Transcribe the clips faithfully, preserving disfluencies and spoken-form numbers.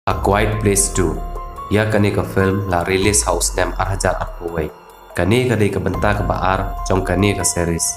A Quiet Place two. Ïa kane ka film la release ha u snem ar hajar arphew wei. Kane ka dei ka bynta kaba ar jong kane ka series.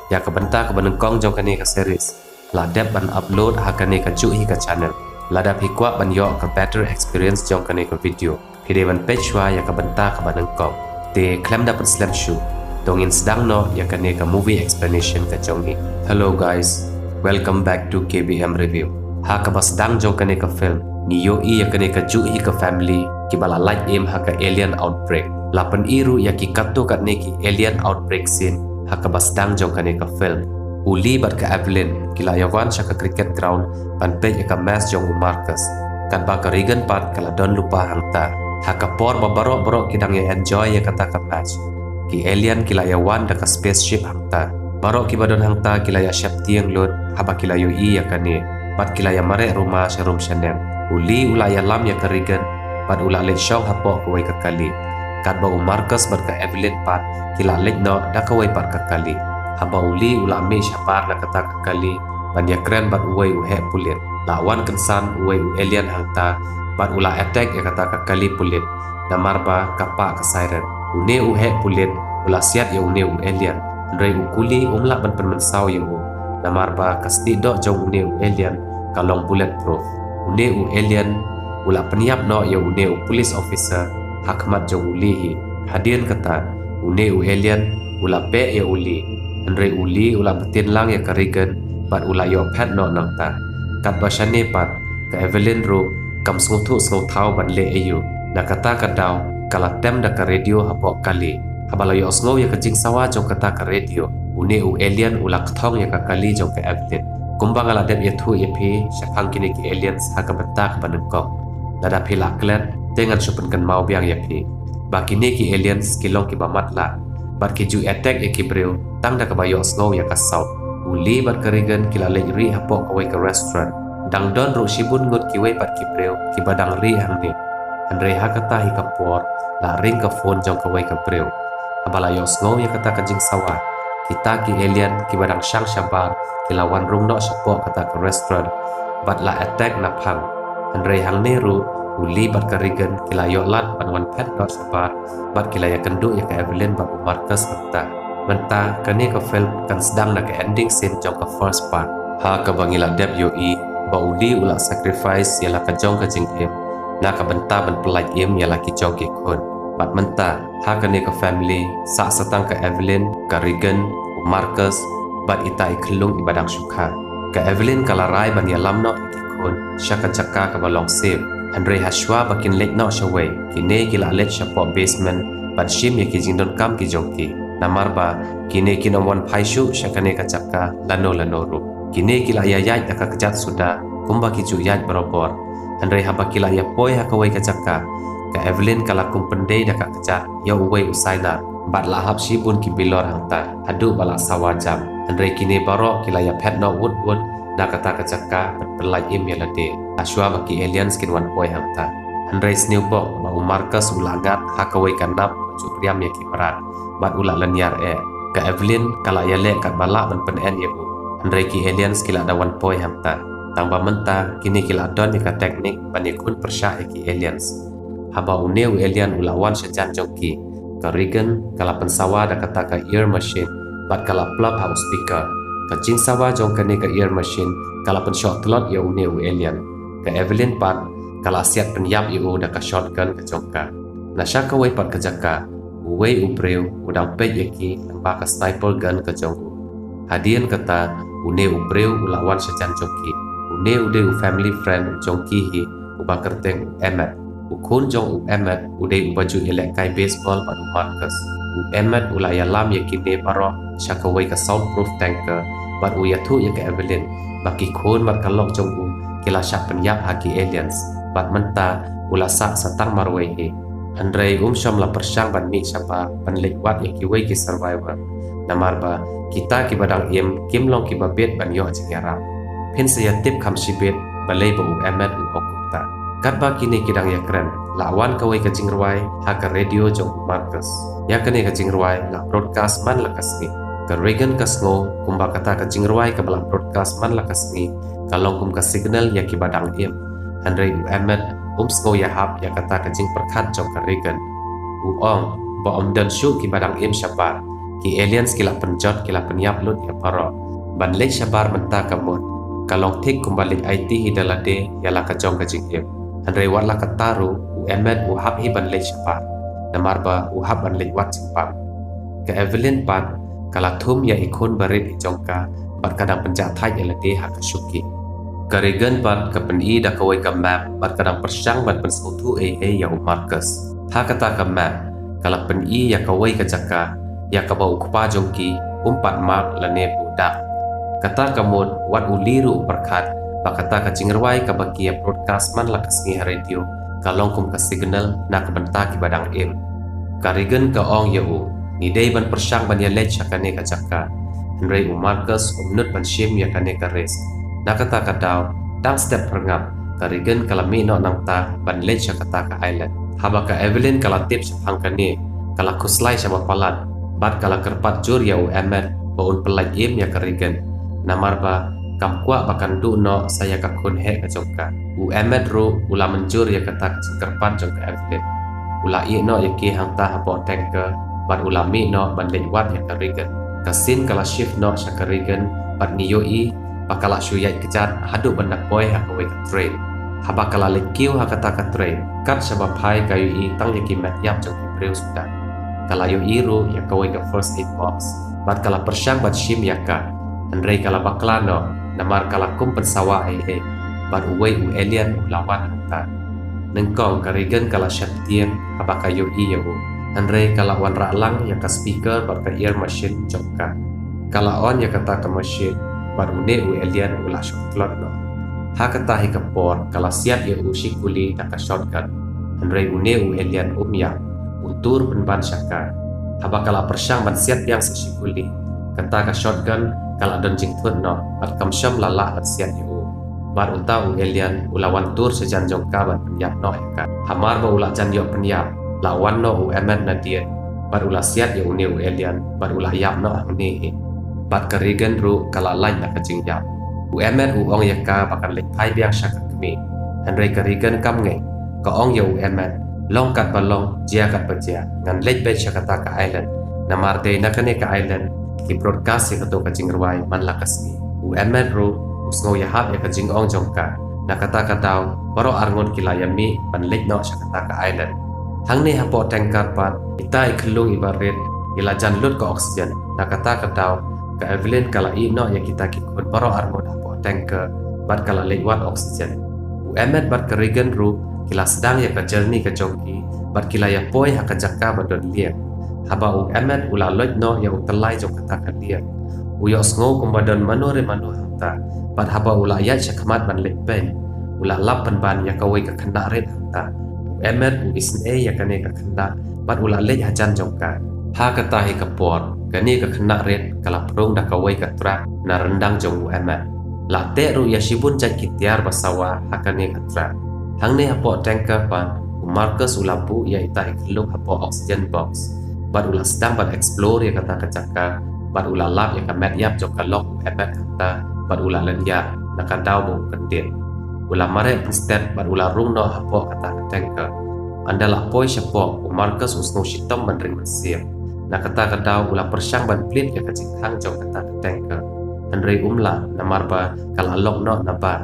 Ïa ka bynta kaba nyngkong jong kane ka series la dep ban upload ha kane ka juh hi ka channel. Lada phi kwah ban ïoh ka better experience jong kane ka video, phi dei ban peit shuwa ïa ka bynta kaba nyngkong. Te khlem da pynslem shuh, to ngin sdang noh ïa kane ka movie explanation ka jong ngi. Hello guys, welcome back to K B M Review. Ha kaba sdang jong kane ka film, ngi ïohi ïa kane ka juh hi ka family kiba la lait im ha ka alien outbreak. La pyni ruh ïa ki katto katne ki alien outbreak scene ha kaba sdang jong kane ka film. U Lee bad ka Evelyn ki la ïa wan sha ka cricket ground ban peit ïa ka match jong u Marcus. Katba ka Regan pat ka la don lypa hangta. Ha ka por ba baroh baroh ki dang ïa enjoy ïa kata ka match, ki alien ki la ïa wan da ka spaceship hangta. Baroh kiba don hangta ki la ïa sheptieng lut haba ki la ïohi ïa kane, bad ki la ïa mareh ruma sharum shaneng. U Lee u la ïalam ïa ka Regan bad u la leit shong hapoh kawei ka kali. Katba u Marcus bad ka Evelyn pat ki la leit noh da kawei pat ka kali. Haba u Lee u la mih shabar na kata ka kali ban ïakren bad uwei u heh pulit, la wan kynsan uwei u alien hangta bad u la attack ïa kata ka kali pulit. Namar ba ka pah ka siren, une u heh pulit u la siat ïa une u alien. Hynrei u kuli um lah ban pynmynsaw ïa u, namar ba ka stieh doh jong une u alien ka long bulletproof. Une u alien u la pynïap noh ïa une u police officer ha khmat jong u Lee hi. Hadien kata, une u alien u la beh ïa u Lee. Hynrei u Lee u la btin lang ïa ka Regan bad u la ïoh phet noh nangta. Katba shane pat, ka Evelyn ruh kam sngewthuh sngewthaw ban leh aïu. Na kata ka daw ka la tem da ka radio hapoh kali. Haba la ïohsngew ïa ka jingsawa jong kata ka radio, une u alien u la kthong ïa ka kali jong ka Evelyn. Kumba nga la dep ïathuh ïa phi shaphang kine ki aliens ha ka bynta kaba nyngkong, lada phi la klet te ngan shu pynkynmaw biang ïa phi ba kine ki aliens ki long kiba matlah bad ki ju attack ïa ki briew tang da kaba ïohsngew ïa ka sound. U Lee bad ka Regan ki la leit rieh hapoh kawei ka restaurant. Dang don ruh shibun ngut kiwei pat ki briew kiba dang rieh hangne. Hynrei ha kata hi ka por la ring ka phone jong kawei ka briew. Haba la ïohsngew ïa kata ka jingsawa, kita ki alien kiba dang shang shabar ki la wan rung noh shapoh kata ka restaurant bad la attack na phang. Hynrei hangne ruh u Lee bad ka Regan ki la ïoh lad ban wan phet noh shabar bad ki la ïakynduh ïa ka Evelyn bad u Marcus hangta. Mynta kane ka film kan sdang na ka ending scene jong ka first part, ha kaba ngi la dep ïohi ba u Lee u la sacrifice ïa la ka jong ka jingim na ka bynta ban pyllait im ïa la ki jong ki khun. Bad mynta ha kane ka family sah sa tang ka Evelyn, ka Regan, u Marcus bad ita i khyllung iba dang shu kha. Ka Evelyn ka la rai ban ïalam noh ïa ki khun sha ka jaka kaba long safe. Hynrei ha shuwa ba kin leit noh shawei, kine ki la leit shapoh basement ban shim ïa ki jingdonkam ki jong ki. Namar ba kine kin ym wan phai shuh sha kane ka jaka lano lano ruh. Kine ki la ïa ïaid da ka kjat suda kumba ki ju ïaid barabor. Hynrei haba ki la ïa poi ha kawei ka jaka, ka Evelyn ka la kum pyndei da ka kjat ïa uwei u sainar bad la hap shibun ki bilor hangta haduh ba la sawa jam. Hynrei kine baroh ki la ïa phet noh wut wut na kata ka jaka ban pyllait im ïa lade ha shuwa ba ki aliens kin wan poi hangta. Hynrei sniew bok ba u Marcus u la ngat ha kawei ka nap ba ju riam ïa ki mrad bad u la lynñiar eh. Ka Evelyn ka la ïaleh katba lah ban pynen ïa u. Hynrei ki aliens ki la da wan poi hangta. Tang ba mynta kine ki la don ïa ka teknik ban ïakhun pyrshah ïa ki aliens. Haba une u alien u la wan sha jan jong ki, ka Regan ka la pynsawa da kata ka ear machine bad ka la plug ha u speaker. Ka jingsawa jong kane ka ear machine ka la pynshoh tlot ïa une u alien. Ka Evelyn pat ka la siat pynïap ïa u da ka shotgun ka jong ka. Na sha kawei pat ka jaka, uwei u briew u dang peit ïa ki lyngba ka sniper gun ka jong u. Hadien kata, une u briew u la wan sha jan jong ki. Une u dei u family friend jong ki hi, uba kyrteng u Emmett. U khun jong u Emmett u dei uba ju ïalehkai baseball bad u Marcus. U Emmett u la ïalam ïa kine baroh sha kawei ka soundproof tanker bad u ïathuh ïa ka Evelyn ba ki khun bad ka lok jong u ki la shah pynïap ha ki aliens bad mynta u la sah sa tang marwei hi. Hynrei um shym la pyrshang ban mih shabar ban leit wad ïa kiwei ki survivor. Namar ba kita kiba dang im kim long kiba bit ban ïoh jingïarap. Phin sa ïa tip kham shibit balei ba u Emmett u ong kumta. Katba kine ki dang ïakren, la wan kawei ka jingrwai ha ka radio jong u Marcus. Ïa kane ka jingrwai la broadcast man la ka sngi. Ka Regan ka sngew kumba kata ka jingrwai kaba la broadcast man la ka sngi ka long kum ka signal ïa kiba dang im. Hynrei u Emmett um sngew ïahap ïa kata ka jingpyrkhat jong ka Regan. U ong ba ym don shuh kiba dang im shabar. Ki aliens ki la pynjot, ki la pynïap lut ïa baroh. Ban leit shabar mynta ka mut ka long thik kumba leit aiti hi da lade ïa la ka jong ka jingim. Hynrei wat la katta ruh u Emmett u hap hi ban leit shabar, namar ba u hap ban leit wad jingpang. Ka Evelyn pat ka la thum ïa i khun barit i jong ka bad ka dang pynjah thait ïa lade ha ka shuki. Ka Regan pat ka pyni da kawei ka map bad ka dang pyrshang ban pynsngewthuh ei ei ïa u Marcus. Ha kata ka map ka la pyni ïa kawei ka jaka ïa kaba u kpa jong ki um pat map lane buh dak. Kata ka mut wat u Lee ruh u pyrkhat ba kata ka jingrwai kaba ki ïa broadcast man la ka sngi ha radio ka long kum ka signal na ka bynta kiba dang im. Ka Regan ka ong ïa u, ngi dei ban pyrshang ban ïaleit sha kane ka jaka. Hynrei u Marcus um nud ban shim ïa kane ka risk. Na kata ka daw, dang step phyrngap, ka Regan ka la mih noh nangta ban leit sha kata ka island. Haba ka Evelyn ka la tip shaphang kane, ka la khuslai shaba palat bad ka la kyrpad jur ïa u Emmett ba un pyllait im ïa ka Regan, namar ba kam kwah ba kan duh noh sa ïa ka khun heh ka jong ka. U Emmett ruh u la mynjur ïa kata ka jingkyrpad jong ka Evelyn. U la ïeh noh ïa ki hangta hapoh tanker bad u la mih noh ban leit wad ïa ka Regan. Ka scene ka la shift noh sha ka Regan bad ngi ïohi ba ka la shu ïaid kjat haduh ban da poi ha kawei ka train. Haba ka la leit kiew ha kata ka train, kat shaba phai ka ïohi tang ïa ki met ïap jong ki briew suda. Ka la ïohi ruh ïa kawei ka first aid box bad ka la pyrshang ban shim ïa ka. Hynrei ka la bakla noh namar ka la kum pynsawa ei ei bad uwei u alien u la wan hangta. Nyngkong ka Regan ka la sheptieng haba ka ïohi ïa u. Hynrei ka la wanrah lang ïa ka speaker bad ka ear machine jong ka. Ka la on ïa kata ka machine bad une u alien u la shong tlot noh. Ha kata hi ka por ka la siat ïa u shi kuli da ka shotgun. Hynrei une u alien um ïap, u tur pynban sha ka. Haba ka la pyrshang ban siat biang sa shi kuli, kata ka shotgun ka la don jingthut noh bad kam shym la lah ban siat ïa u. Bad uta u alien u la wan tur shajan jong ka ban pynïap noh ïa ka. Hamar ba u la jan ïoh pynïap, la wan noh u Emmett nadien bad u la siat ïa une u alien bad u la ïap noh hangne hi. Bad ka Regan ruh ka la lait na ka jingïap. U Emmett u ong ïa ka ba kan leit phai biang sha ka kmie. Hynrei ka Regan kam ngeit, ka ong ïa u Emmett, long katba long, jia katba jia, ngan leit beit sha kata ka island. Namar dei na kane ka island ki broadcast ïa kato ka jingrwai man la ka sngi. U Emmett ruh u sngew ïahap ïa ka jingong jong ka. Na kata ka daw baroh arngut ki la ïa mih ban leit noh sha kata ka island. Hangne hapoh tanker pat, ita i khyllung iba rit i la jan lut ka oxygen. Na kata ka daw ka Evelyn ka la ïeh noh ïa kita ki khun baroh arngut hapoh tanker bad ka la leit wad oxygen. U Emmett bad ka Regan ruh ki la sdang ïa ka journey ka jong ki bad ki la ïa poi ha ka jaka ba don lieng. Haba u Emmett u la loit noh ïa u tyllai jong kata ka lieng, u ïohsngew kumba don mano re mano hangta. Bad haba u la ïaid sha khmat ban leit beiñ, u la lap pynban ïa kawei ka khynnah rit hangta. U Emmett u isynei ïa kane ka khynnah bad u la leit hajan jong ka. Ha kata hi ka por kane ka khynnah rit ka la phrung da kawei ka truck na ryndang jong u Emmett. La teh ruh ïa shibun jait ki tiar ba sawa ha kane ka truck. Hangne hapoh tanker pat u Marcus u la buh ïa ita i khyllung hapoh oxygen box bad u la sdang ban explore ïa kata ka jaka bad u la lap ïa ka met ïap jong ka lok u Emmett hangta bad u la lynñiar na ka daw ba u kyndit. U la mareh pynstet bad u la rung noh hapoh kata ka tanker. Ynda la poi shapoh u Marcus u sngew shitom ban ring mynsiem. Na kata ka daw u la pyrshang ban plie ïa ka jingkhang jong kata ka tanker. Hynrei um lah namar ba ka la lok noh na bar.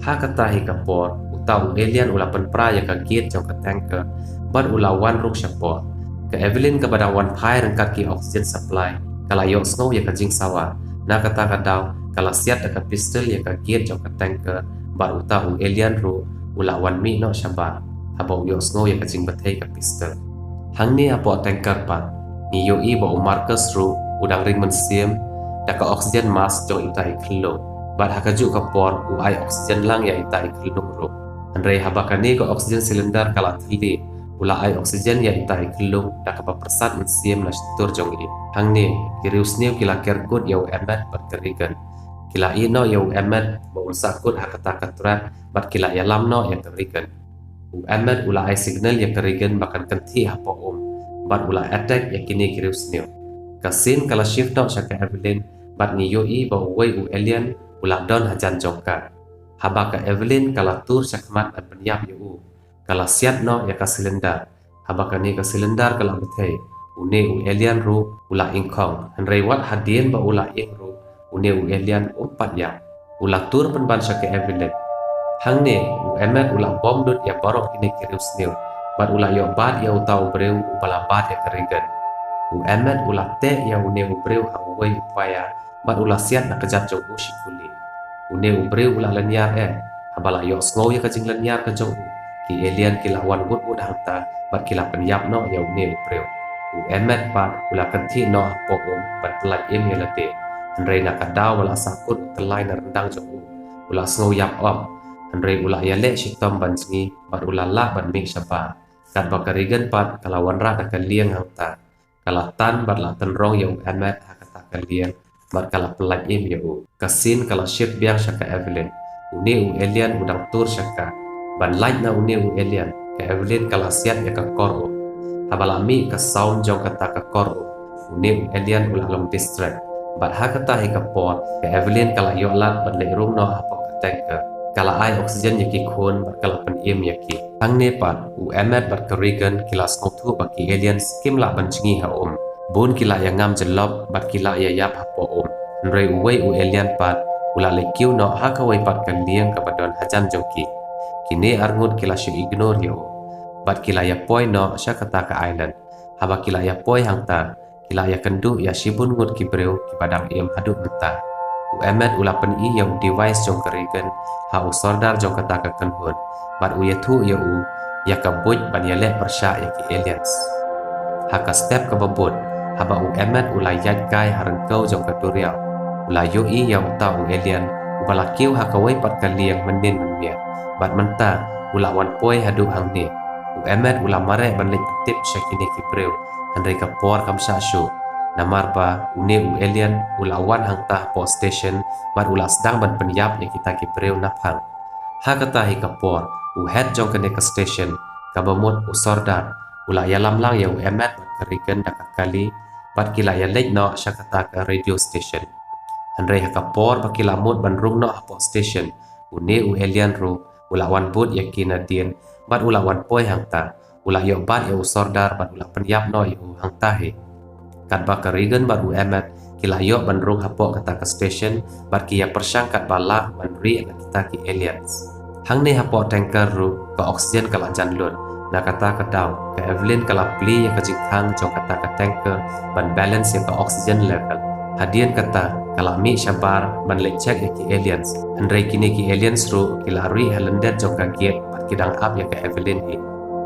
Ha kata hi ka por uta u alien u la pynpra ïa ka gate jong ka tanker bad u la wan rung shapoh. Ka Evelyn kaba dang wan phai ryngkat ki oxygen supply ka la ïohsngew ïa ka jingsawa. Na kata ka daw ka la siat da ka pistol ïa ka gate jong ka tanker bad uta u alien ruh u la wan mih noh shabar haba u ïohsngew ïa ka jingbthei ka pistol. Hangne hapoh tanker pat ngi ïohi ba u Marcus ruh u dang ring mynsiem da ka oxygen mask jong ita i khyllung bad ha kajuh ka por u ai oxygen lang ïa ita i khyllung ruh. Hynrei haba kane ka oxygen cylinder ka la thylli, u la ai oxygen ïa ita i khyllung da kaba pyrsad mynsiem na shyntur jong i. Hangne ki riewsniew ki la ker kut ïa u Emmett bad ka Regan. Ki la ïeh noh ïa u Emmett ba un sah kut ha kata ka truck bad ki la ïalam noh ïa ka Regan. U Emmett u la ai signal ïa ka Regan ba kan kynthih hapoh um bad u la attack ïa kine ki riewsniew. Ka scene ka la shift noh sha ka Evelyn bad ngi ïohi ba uwei u alien u la don hajan jong ka. Haba ka Evelyn ka la tur shakhmat ban pynïap ïa u, ka la siat noh ïa ka cylinder. Haba kane ka cylinder ka la bthei, une u alien ruh u la ingkhong. Hynrei wat hadien ba u la ing ruh, une u alien um pat ïap. U la tur pynban sha ka Evelyn. Hangne u Emmett u la bom lut ïa baroh kine ki riewsniew bad u la ïoh bat ïa uta u briew uba la bat ïa ka Regan. U Emmett u la teh ïa une u briew ha uwei u paia bad u la siat na kjat jong u shi kuli. Une u briew u la lyniar eh. Haba la ïohsngew ïa ka jinglynniar ka jong u, ki alien ki la wan wut wut hangta bad ki la pynïap noh ïa une u briew. U Emmett pat u la kynthih noh hapoh um ban pyllait im ïa lade. Hynrei na ka daw ba la sahkut u tyllai na ryndang jong u, u la sngew ïap ym. Hynrei u la ïaleh shitom ban jngi bad u la lah ban mih shabar. Katba ka Regan pat ka la wanrah da ka lieng hangta, ka la tan bad la tynrong ïa u Emmett ha kata ka lieng bad ka la pyllait im ïa u. Ka scene ka la shift biang sha ka Evelyn. Une u alien u dang tur sha ka. Ban lait na une u alien, ka Evelyn ka la siat ïa ka kor um. Haba la mih ka sound jong kata ka kor um, une u alien u la long distract. Bad ha kata hi ka por, ka Evelyn ka la ïoh lad ban leit rung noh hapoh ka tanker. Ka la ai oxygen ïa ki khun bad ka la pynim ïa ki. Hangne pat, u Emmett bad ka Regan ki la sngewthuh ba ki aliens kim lah ban jngi ha um. Bun ki la ïa ngam jyllop bad ki la ïa ïap hapoh um. Hynrei uwei u alien pat u la leit kiew noh ha kawei pat ka lieng kaba don hajan jong ki. Kine arngut ki la shu ignore ïa u bad ki la ïa poi noh sha kata ka island. Haba ki la ïa poi hangta, ki la ïa kynduh ïa shibun ngut ki briew kiba dang im haduh mynta. U Emmett u la pyni ïa u device jong ka Regan ha u sordar jong kata ka kynhun bad u ïathuh ïa u ïa ka buit ban ïaleh pyrshah ïa ki aliens. Ha ka step kaba bud, haba u Emmett u la ïaid kai ha ryngkew jong ka duriaw, u la ïohi ïa uta u alien uba la kiew ha kawei pat ka lieng mynnin mynmiet bad mynta u la wan poi haduh hangne. U Emmett u la mareh ban leit pyntip sha kine ki briew, hynrei ka por kam shah shuh. Namar ba une u alien u la wan hangta hapoh station bad u la sdang ban pynïap ïa kita ki briew naphang. Ha kata hi ka por, u head jong kane ka station, kaba mut u sordar, u la ïalam lang ïa u Emmett bad ka Regan da ka kali bad ki la ïa leit noh sha kata ka radio station. Hynrei ha ka por ba ki la mut ban rung noh hapoh station, une u alien ruh u la wan bud ïa ki nadien bad u la wan poi hangta. U la ïoh bat ïa u sordar bad u la pynïap noh ïa u hangta hi. Katba ka Regan bad u Emmett ki la ïoh ban rung hapoh kata ka station bad ki ïa pyrshang katba lah ban rieh na kita ki aliens. Hangne hapoh tanker ruh ka oxygen ka la jan lut. Na kata ka daw, ka Evelyn ka la plie ïa ka jingkhang jong kata ka tanker ban balance ïa ka oxygen level. Hadien kata, ka la mih shabar ban leit check ïa ki aliens. Hynrei kine ki aliens ruh ki la rieh ha lyndet jong ka gate bad ki dang ap ïa ka Evelyn hi.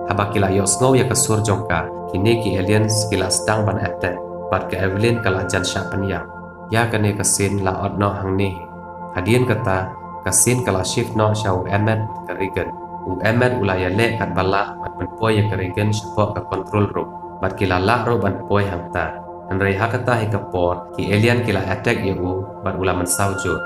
Haba ki la ïohsngew ïa ka sur jong ka, kine ki aliens ki la sdang ban attack bad ka Evelyn ka la jan shah pynïap. Ïa kane ka scene la ot noh hangne hi. Hadien kata, ka scene ka la shift noh sha u Emmett bad ka Regan. U Emmett u la ïaleh katba lah bad pynpoi ïa ka Regan shapoh ka control room bad ki la lah ruh ban poi hangta. Hynrei ha kata hi ka por, ki alien ki la attack ïa u bad u la mynsaw jur.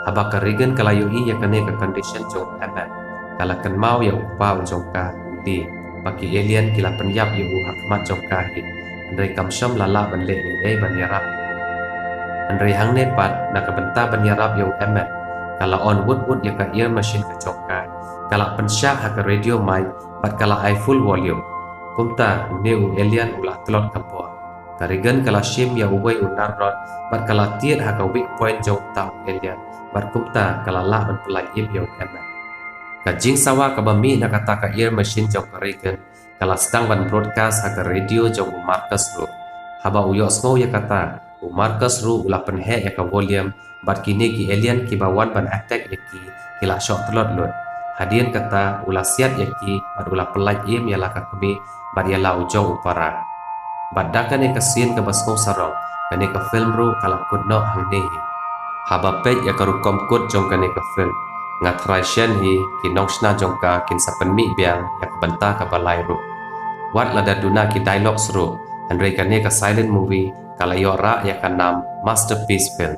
Haba ka Regan ka la ïohi ïa kane ka condition jong u Emmett, ka la kynmaw ïa u kpa u jong ka, u Lee, ba ki alien ki la pynïap ïa u ha khmat jong ka hi. Hynrei kam shym la lah ban leh ei ei ban ïarap ïa u. Hynrei hangne pat, na ka bynta ban ïarap ïa u Emmett, ka la on wut wut ïa ka ear machine ka jong ka, ka la pynshah ha ka radio mic bad ka la ai full volume. Kumta, une u alien u la tlot ka bor. Ka Regan ka la shim ïa uwei u nar rod bad ka la tied ha ka weak point jong uta u alien bad kumta ka la lah ban pyllait im ïa u Emmett. Ka jingsawa kaba mih na kata ka ear machine jong ka Regan ka la sdang ban broadcast ha ka radio jong u Marcus ruh. Haba u ïohsngew ïa kata, u Marcus ruh u la pynheh ïa ka volume bad kine ki alien kiba wan ban attack ïa ki, ki la shoh tlot lut. Hadien kata u la siat ïa ki bad u la pyllait im ïa la ka kmie bad ïa la u jong u para. Bad da kane ka scene kaba sngewsarong, kane ka film ruh ka la kut noh hangne hi. Haba peit ïa ka rukom kut jong kane ka film, nga tharai shen hi ki nongshna jong ka kin sa pynmih biang ïa ka bynta kaba lai ruh. Wat lada duna ki dialogues ruh, hynrei kane ka silent movie ka la ïoh rah ïa ka nam masterpiece film.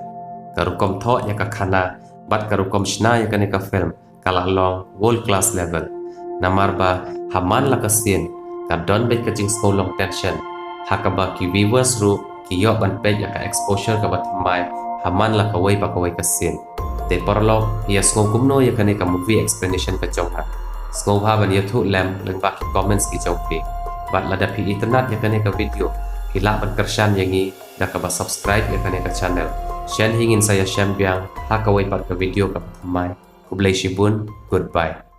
Ka rukom thoh ïa ka khana bad ka rukom shna ïa kane ka film ka la long world class level. Namar ba ha man la ka scene ka don beit ka jingsngewlong tension, ha kaba ki viewers ruh ki ïoh ban peit ïa ka exposure kaba thymmai ha man la kawei pa kawei ka scene. Te paralok, phi ïa sngew kumno ïa kane ka movie explanation ka jong nga? Sngewbha ban ïathuh lem lyngba ki comments ki jong phi. Bad lada phi itynnad ïa kane ka video, phi lah ban kyrshan ïa ngi da kaba subscribe ïa kane ka channel. Shen hi ngin sa ïashem biang ha kawei pat ka video kaba thymmai. Khublei shibun, goodbye.